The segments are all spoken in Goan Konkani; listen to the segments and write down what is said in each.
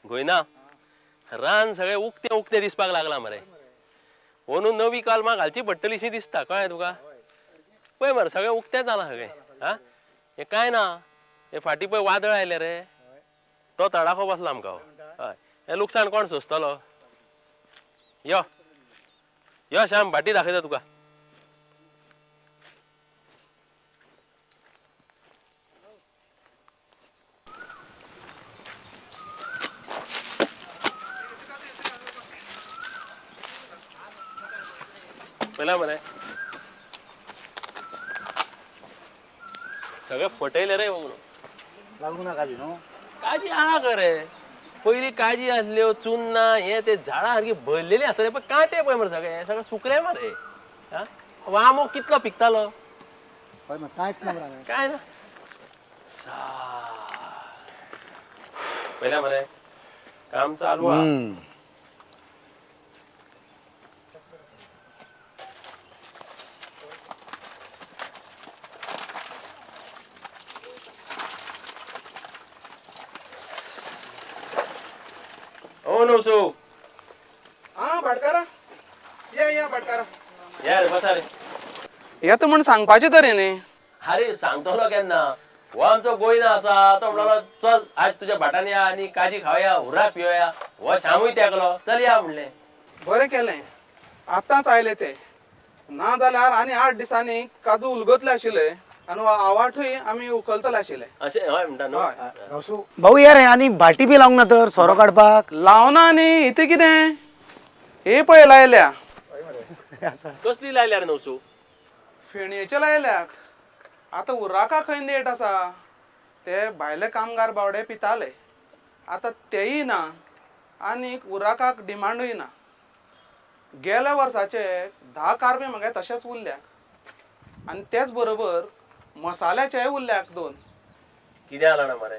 गोयना रान सगळें उक्तें उक्तें दिसपाक लागलां मरे. ओनू नवी कलमां घालची पडटलीशी दिसता, कळ्ळें तुका? पळय मरे सगळें उक्तें जालां सगळें. हा हें काय ना, हे फाटीं पळय वादळ आयलें रे, तो तडाखो बसला आमकां. हय, हें लुकसाण कोण सोंसतलो? यो यो श्याम, भाटी दाखयता तुका. पयला मरे सगळें फटयलें रे म्हणून. लागू ना काजी न्हू? काजी आहा खरे, पयलीं काजी आसल्यो, चुन्ना हे ते झाडां सारकी भरलेली आसतले, पण कांटे पळय मरे सगळे सगळें सुकले मरे. हा वामो कितलो पिकतालो. हय मग कांयच ना मरे. काय ना पयल्या मरे काम चालू आहा. ओ नवसू. हा भाटकारा, या या भाटकारा. या रे, बसा रे. येता म्हण सांगपाचें तरी न्ही. अरे सांगतलो केन्ना, हो आमचो गोयना आसा, तो म्हणलो चल आज तुज्या भाटान या आनी काजी खावया, हुर्राक पिवया. हो श्यामूय तेकलो, चल या म्हणलें. बरें केलें आतांच आयले ते, ना जाल्यार आनी 8 दिसांनी काजू उलगतले आशिल्ले आनी आवाठूय आमी उखलतले आशिल्ले. अशें हय म्हणटा न्हू? हय. नवसू भाऊ या रे, आनी भाटी बी लावंक ना तर सोरो काडपाक? लावना न्ही, इथे कितें हे पळय लायल्या. आसा. कसली लायल्या रे नवसू? फेणयेचे लायल्याक. आतां उर्राका खंय नेट आसा, ते भायले कामगार बावडे पिताले, आतां तेय ना आनी उर्राकाक डिमांडूय ना. गेल्या वर्साचे 10 कार्बे मगे तशेंच उरल्याक, आनी तेच बरोबर मसाल्याचेय उरल्याक 2. कितें जालां ना मरे,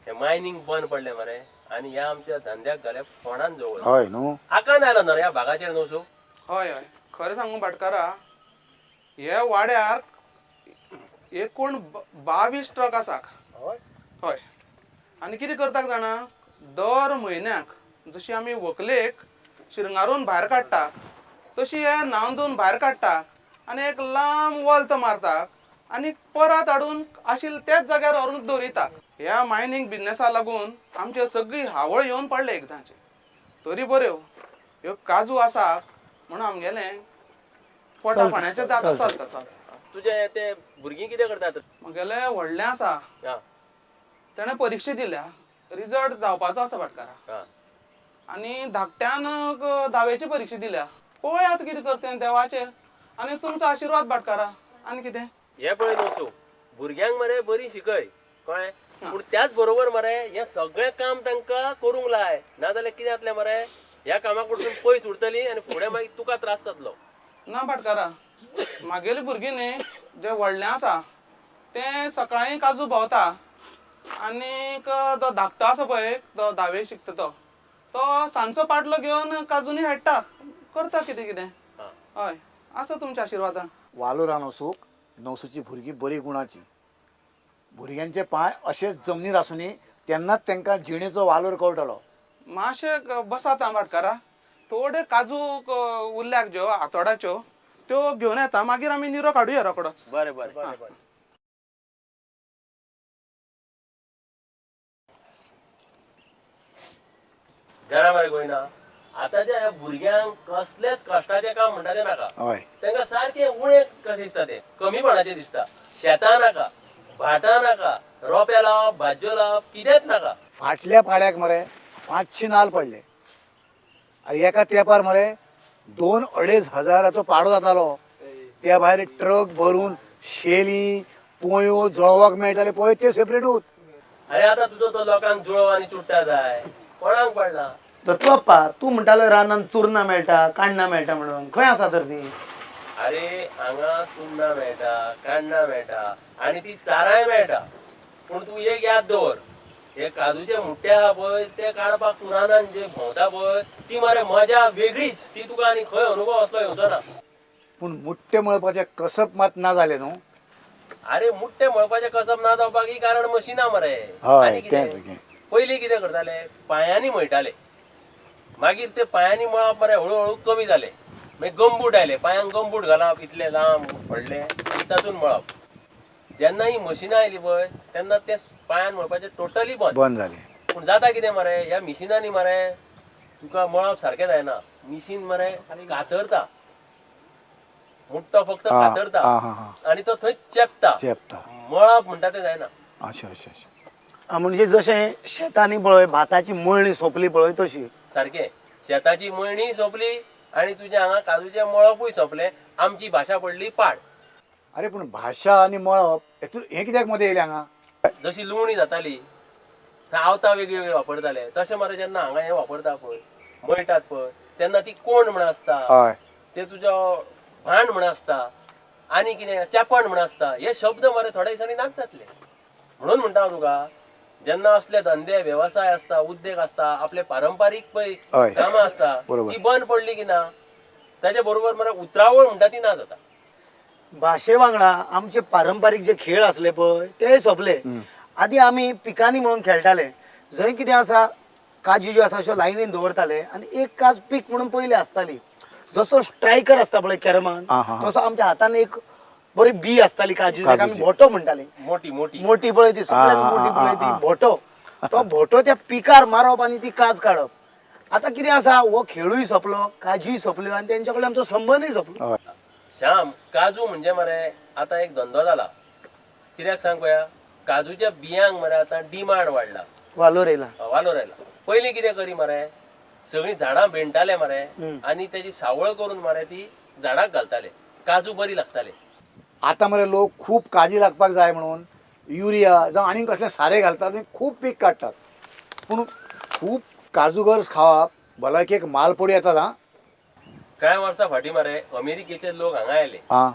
हे मायनींग बंद पडलें मरे आनी ह्या आमच्या धंद्याक घाल्या फोंडान जवळ. हय न्हू? आकांत आयलो न्हू रे ह्या भागाचेर नवसू. हय हय, खरें सांगू भाटकारा, हे वाड्यार एकूण 22 ट्रक आसात. हय. हय, आनी कितें करता जाणा, दर म्हयन्याक जशी आमी व्हंकलेक शिरंगारून भायर काडटा तशी हे नांदून भायर काडटा आनी एक लांब वल्त मारता आनी परत हाडून आशिल्ले त्याच जाग्यार व्हरून दवरिता. ह्या मायनींग बिजनेसा लागून आमचे सगळी हावळ येवन पडले एकदांचे. तरी बऱ्यो ह्यो काजू आसा म्हणून आमगेलें पोटा पाण्याचें जाता, चलता चलता. तुजे ते भुरगीं कितें करतात? म्हगेलें व्हडलें आसा, तेणें परिक्षा दिल्या, रिजल्ट जावपाचो आसा भाटकारा. आनी धाकट्यान धावेची परिक्षा दिल्या. पळयात कितें करता तें देवाचेर आनी तुमचो आशिर्वाद भाटकारा. आनी कितें हें पळय नवसू, भुरग्यांक मरे बरी शिकय, कळ्ळें? पूण त्याच बरोबर मरे हें सगळें काम तांकां करूंक लाय, नाजाल्यार कितें जातलें मरे, ह्या कामा कडसून पयस उरतली आनी फुडें मागीर तुका त्रास जातलो. ना भाटकारा, मागेली भुरगीं न्ही जें व्हडलें आसा तें सकाळीं काजू भोंवता, आनीक तो धाकटो आसा पळय तो धावे शिकता तो, तो सांजचो पाटलो घेवन काजूनी हेडटा, करता कितें कितें. हय, आसा तुमच्या आशिर्वादान. वालोर नवसूक, नवसूची भुरगीं बरी गुणाची. भुरग्यांचे पांय अशेच जमनीर आसूनी तेन्नाच तांकां जिणेचो वालोर कळटलो. मातशें बसात आं भाटकारा, थोड्यो काजू उरल्याक ज्यो आतोडाच्यो त्यो घेवन येता, मागीर आमी निरो काडुया रोकडोच. बरें बरें. जाणा मरे गोयना, आतांच्या ह्या भुरग्यांक कसलेच कश्टाचें काम म्हणटा तें नाका. हय, तांकां सारकें उणें कशें दिसता, तें कमीपणाचें दिसता. शेतां नाका, भाटां नाका, रोंपे लावप, भाजयो लावप, कितेंच नाका. फाटल्या पाड्याक मरे 500 नाल पडले. एका तेंपार मरे 2-2.5 हजाराचो पाडो जातालो. त्या भायर ट्रक भरून शेली पोयो जळोवाक मेळटाले पळय ते सेपरेटूच. अरे आतां तुजो तो लोकांक जुळोव आनी चुट्टा जाय, कोणाक पडला? दत्तू बाप्पा, तूं म्हणटालो रानान चुरनां मेळटा, काण्णां मेळटा म्हणून, खंय आसा तर ती? अरे हांगा चुन्नां मेळटा, काण्णां मेळटा आनी ती चारांय मेळटा. पूण तूं एक याद दवर, हे काजूचे मुट्टे आहा पळय ते काडपाक तूं रानान जे भोंवता पळय ती मरे मजा वेगळीच, ती तुका आनी खंय अनुभव असलो येवचो ना. पूण मुट्टे मळपाचें कसब मात ना जालें न्हू. अरे मुट्टे मळपाचें कसब ना जावपाक ही कारण मशिनां मरे. हय, तें तुजें. पयलीं कितें करताले, पांयांनी मळटाले. मागीर ते पांयांनी मळप मरे हळू हळू कमी जालें. मागीर गंबूट आयले, पांयांक गंबूट घालप इतले लांब व्हडले आनी तातूंत मळप. जेन्ना ही मशिनां आयली पळय तेन्ना ते पांयान मळपाचें टोटली बंद बंद जालें. पूण जाता कितें मरे, ह्या मिशिनांनी मरे तुका मळप सारकें जायना. मिशीन मरे कातरता, मुट्टो फक्त आ, कातरता आ, हा, हा. आनी तो थंय चेपता, चेपता. मळप म्हणटा तें जायना. अच्छा अच्छा अच्छा. म्हणजे जशें शेतांनी पळय भाताची मळणी सोंपली पळय तशी सारकें शेताची मळणी सोंपली आनी तुजें हांगा काजूचें मळपूय सोंपलें. आमची भाशा पडली पाड. अरे पूण भाशा आनी मळप हेतून हें कित्याक मदें येयलें हांगा? जशी लुवणी जाताली थंय आवतां वेगळी वेगळी वापरताले, तशें मरे जेन्ना हांगा हें वापरता पळय, मळटात पळय, तेन्ना ती कोण म्हण आसता, हय, ते तुजो भाण म्हण आसता आनी कितें चेपण म्हण आसता. हे शब्द मरे थोड्या दिसांनी नाच जातले. म्हणून म्हणटा हांव तुका, जेन्ना असले धंदे वेवसाय आसता, उद्देग आसता, आपले पारंपारीक पळय हय. कामां आसता, बरोबर. ती बंद पडली की ना ताच्या बरोबर मरे उतरावळ म्हणटा ती ना जाता. भाशे वांगडा आमचे पारंपारीक जे खेळ आसले पळय ते सोंपले. आदी आमी पिकांनी म्हणून खेळटाले, जंय कितें आसा काजी ज्यो आसा अश्यो लायनीन दवरताले आनी एक काज पीक म्हणून पयली आसताली. जसो स्ट्रायकर आसता पळय कॅरमान आ, हा, हा. तसो आमच्या हातान एक बरी बी आसताली काजू, ताका आमी काजूची. भोटो म्हणटाले. मोठी मोठी मोठी पळय ती सगळ्यात आ, मोठी आ, पळय आ, ती आ. भोटो, तो भोटो त्या पिकार मारप आनी ती काज काडप. आतां कितें आसा, हो खेळूय सोंपलो, काजूय सोंपल्यो आनी तेंच्या कडल्यान आमचो संबंदूय सोंपलो. हय. श्याम, काजू म्हणजे मरे आतां एक धंदो जाला. कित्याक सांग पळया, काजूच्या बियांक मरे आतां डिमांड वाडला, वालोर येयला, वालोर आयला. पयलीं कितें करी मरे, सगळीं झाडां बेणटाले मरे आनी तेजी सावळ करून मरे ती झाडाक घालताले, काजू बरी लागताले. आतां मरे लोक खूब काजी लागपाक जाय म्हणून युरिया जावं आनीक कसलें सारें घालतात आनी खूब पीक काडटात. पूण खूब काजूगर्स खावप भलायकेक माल पडूं येतात. हा कांय वर्सां फाटीं मरे अमेरिकेचे लोक हांगा आयले आं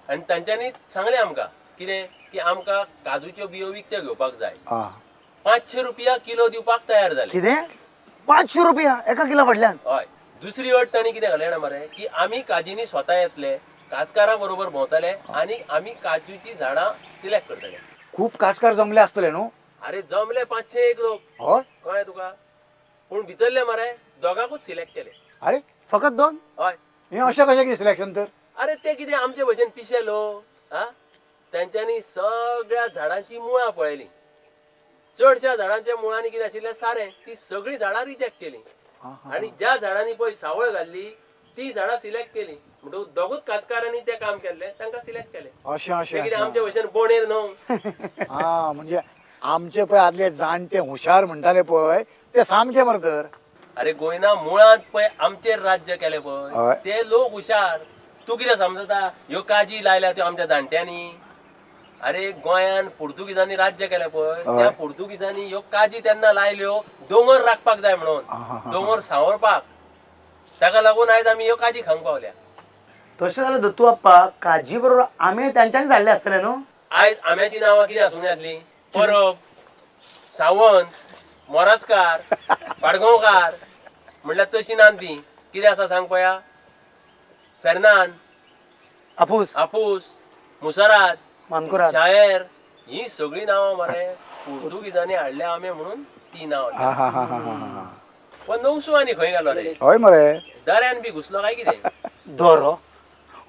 आनी तांच्यांनी सांगलें आमकां कितें की आमकां काजूच्यो बियो विकत्यो घेवपाक जाय. आं 500 रुपया किलो दिवपाक तयार जाले. कितें 500 रुपया एका किला फाटल्यान? हय. दुसरी अट तांणी कितें घालें मरे की आमी काजींनी स्वता येतले, काजकारां बरोबर भोंवतले आनी आमी काजूची झाडां सिलेक्ट करतले. खूब काजकार जमले आसतले न्हू? अरे जमले 501 लोक. हय. कळ्ळें तुका? पूण भितरले मरे दोगांकूच सिलेक्ट केले. अरे फकत दोन? हय. हें अशें कशें कितें सिलेक्शन तर? अरे ते कितें आमचे भशेन पिशे लोक? आ, तेंच्यांनी सगळ्या झाडांची मुळां पळयली. चडश्या झाडांच्या मुळांनी कितें आशिल्लें सारें, ती सगळीं झाडां रिजेक्ट केली आनी ज्या झाडांनी पळय सावळ घाल्ली ती झाडां सिलेक्ट केली. म्हणटकूच दोगूच काजकारांनी तें काम केल्लें, तांकां सिलेक्ट केलें. अशें अशें ते कितें अशें. आमचे भशेन बोणेर न्हू. हा म्हणजे आमचे पळय आदले जाणटे हुशार म्हणटाले पळय ते सामके मरे तर. अरे गोंयना मुळांत पळय आमचेर राज्य केलें पळय हय. ते लोक हुशार. तूं कितें समजता ह्यो काजी लायल्या त्यो आमच्या जाणट्यांनी? अरे गोंयान पुर्तुगीजांनी राज्य केलें पळय, हय. त्या पुर्तुगीजांनी ह्यो काजी तेन्ना लायल्यो दोंगर राखपाक जाय म्हणून, दोंगर सांवरपाक. ताका लागून आयज आमी ह्यो काजी खावंक पावल्या. तशें जाल्यार दत्तू आप्पा काजी बरोबर आमे तांच्यांनी धाडले आसतले न्हू? आयज आम्याची नांवां कितें आसूंक जाय आसलीं? परब, सावंत, मोरजकार, पाडगांवकार, म्हणल्यार तशी ना ती. कितें आसा सांग पळया, फेर्नांद, आपूस, आपूस, मुसराद, मानकुराद, शायर, ही सगळीं नांवां मरे पुर्तुगीजांनी हाडल्या आमे म्हणून ती नांवां. हा हा हा हा हा. पण नवसू आनी खंय गेलो रे? हय मरे. दऱ्यान बी घुसलो काय कितें? दोरो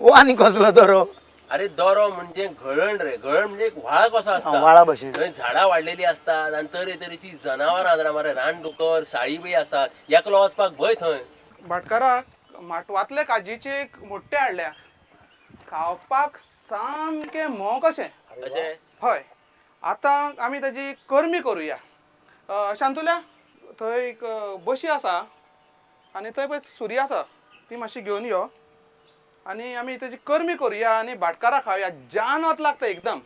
हो आनी कसलो दोरो? अरे दोरो म्हणजे घळण रे. घळण म्हणजे एक व्हाळ कसो आसता, व्हाळा भशेन. थंय झाडां वाडलेली असतात आनी तरेतरेची जनावरां जाणा मरे, रानडुकर, साळी बी आसतात. एकलो वचपाक भंय थंय. भाटकाराक माटवांतले काजीचे एक मोट्टे हाडल्या, खावपाक सामकें म्होंव कशें. अशें? हय. आतां आमी ताजी करमी करुया. शांतुल्या, थंय एक बशी आसा आनी थंय पळय सुरी आसा, ती मातशी घेवन यो आनी आमी ताजी करमी करुया आनी भाटकाराक खावया. जानत लागता एकदम.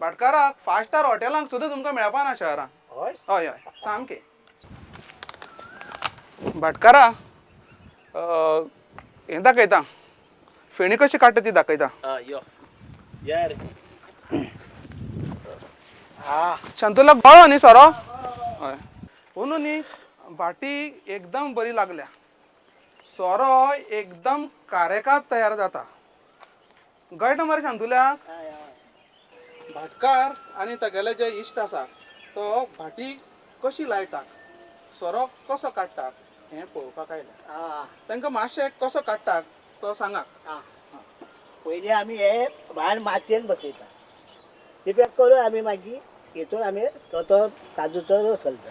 भाटकाराक फायव स्टार हॉटेलांक सुद्दां तुमकां मेळपा ना शहरांत. हय हय हय सामकें. भाटकारा हें दाखयता, फेणी कशी काडटा ती दाखयता. हा यो या रे. शांतुला गळो न्ही सोरो? हय. अंदू न्ही भाटी एकदम बरी लागल्या, सोरो एकदम कारेकात तयार जाता. गळटा मरे शांतुल्याक? भाटकार आनी तागेले जे इश्ट आसा तो भाटी कशी लायतात, सोरो कसो काडटात हें पळोवपाक आयलें. तांकां मातशें कसो काडटात तो सांगात. पयलीं आमी हे भायर मातयेन बसयता, ती पॅक करून आमी मागीर हितून आमी तो तो काजूचो रोस घालता.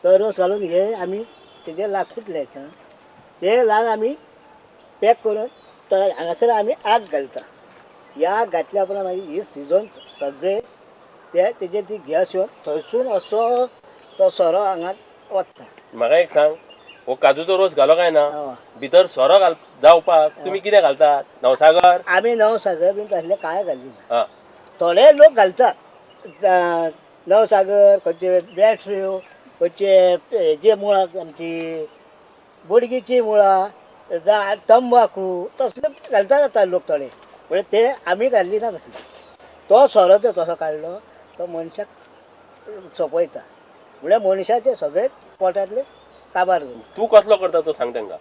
तो रोस घालून हे आमी तेजेर लाकूड लायता, ते लावन आमी पॅक करून तो हांगासर आमी आग घालता. ही आग घातल्या उपरांत मागीर ही शिजोवन सगळे ते तेजेर ती गॅस येवन थंयसून असो तो सोरो हांगा वता. म्हाका एक सांग, हो काजूचो रोस घालो काय ना, भितर सोरो घाल जावपाक तुमी कितें घालतात? नवसागर? आमी नवसागर बीन तसले कांय घालिना. थोडे लोक घालतात नवसागर, खंयचे बॅटऱ्यो, खंयचे हेजे मुळां, आमची बोडगीची मुळां, तंबाकू तसले घालतात आतां लोक थोडे. म्हणजे ते आमी घाल्ली ना तसले. तो सोरो तो तसो काडलो तो मनशाक सोंपयता, म्हणल्यार मनशाचे सगळे पोटांतले काबार जाता. तूं कसलो करता तो सांग तांकां.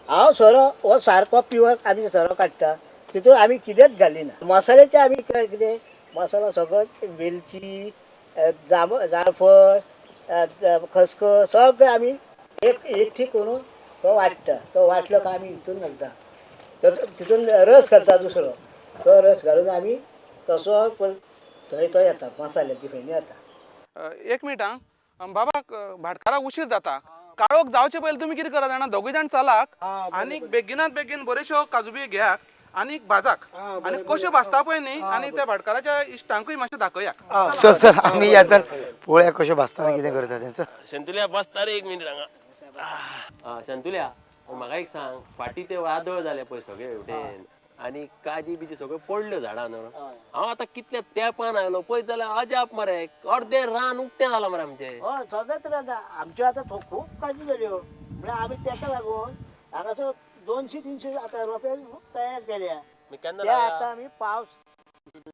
हांव सोरो हो सारको प्युअर आमी सोरो काडटा, तितून आमी कितेंच घालिना. मसाल्याचे आमी कितें मसालो सगळो वेलची, जायफळ, खसखस सगळें आमी एक एकठी करून तो वांट्टा. तो वांटलो काय आमी हितून घालता, तितून रस घालता दुसरो, तो रस घालून आमी तसो थंय तो येता मसाल्याची फेणी येता. एक मिनट आं बाबा, भाटकाराक उशीर जाता. काळोख जावचे पयलीं तुमी कितें करा जाणा, दोगूय जाण चलाक आनी बेगिनात बेगीन बऱ्योश्यो काजू बियो घेयात आनी भाजाक, आनी कश्यो भाजता पळय न्ही, आनी त्या भाटकाराच्या इश्टांकूय मातशें दाखयात. सर सर आमी या सर, पोळ्या कश्यो भाजता कितें करता तें सर. शंतुल्या बसता रे एक मिनट हांगा. शंतुल्या म्हाका एक सांग, फाटीं ते वादळ जालें पळय सगळे वटेन आनी काजी बिजी सगळ्यो पडल्यो झाडां न्हू. हांव आतां कितल्या तेंपान आयलो पळयत जाल्यार अजाप मरे, अर्दें रान उक्तें जालां मरे आमचें. हय सगळेंच रान आमच्यो आतां खूब काजी जाल्यो. म्हळ्यार आमी तेका लागून हांगासर 200-300 आतां रोंपे तयार केल्या. केन्ना आतां आमी पावस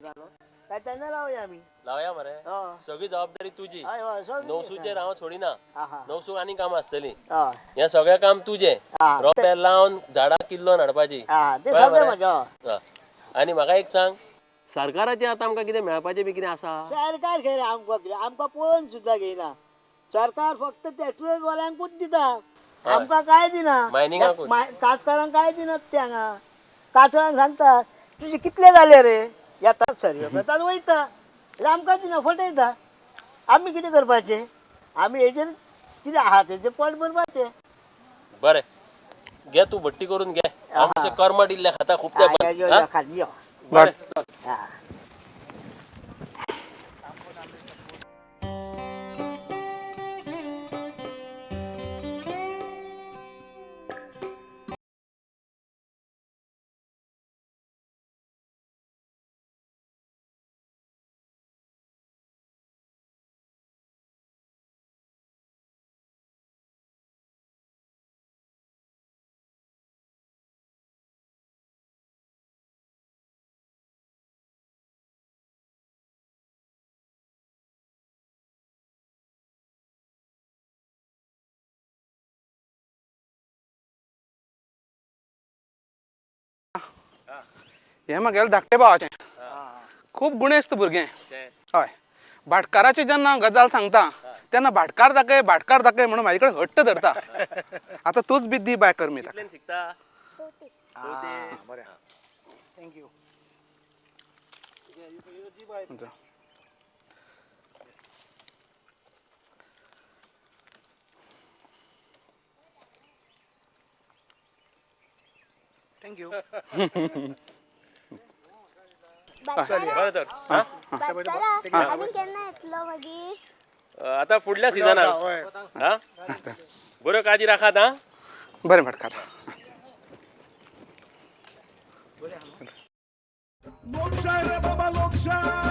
जालो काय तेन्ना लावया आमी. लावया मरे, सगळी जबाबदारी तुजी. नवसूचेर हांव सोडिना, नवसूक आनी कामां आसतलीं. हें सगळें काम तुजें, रोंपे लावन झाडां किल्लोवन हाडपाची. आनी म्हाका एक सांग, सरकाराचें आतां आमकां कितें मेळपाचें बी कितें आसा? सरकार खंय आमकां कितें, आमकां पळोवन सुद्दां घेयना. सरकार फक्त टॅक्टरवाल्यांकूच दिता, आमकां कांय दिना. काजकारांक कांय दिनात ते. हांगा काजकारांक सांगता तुजे कितले जाले रे, येतात सर्वे करतात वयता, आमकां दिना, फटयता. आमी कितें करपाचें? आमी हेजेर कितें आहा तेजेर पोट भरपाचें. बरें घे तूं भट्टी करून घे, हांव करमट इल्लें खाता खूब तेंपान. बरें. हें म्हागेलें धाकटे भावाचें, खूब गुणेस्त भुरगें. हय, भाटकाराची जेन्ना हांव गजाल सांगता तेन्ना भाटकार दाखय भाटकार दाखय म्हणून म्हाजे कडेन हट्ट धरता. आतां तूंच बी the bye कर मी. शिकता बरें, thank you. Thank you. बरें तर आनी केन्ना येतलो मागीर? आतां फुडल्या सिजनाक. हा बऱ्यो काळजी राखात. हा बरें भाटकार. लोकशाय रे बाबा लोकशाय.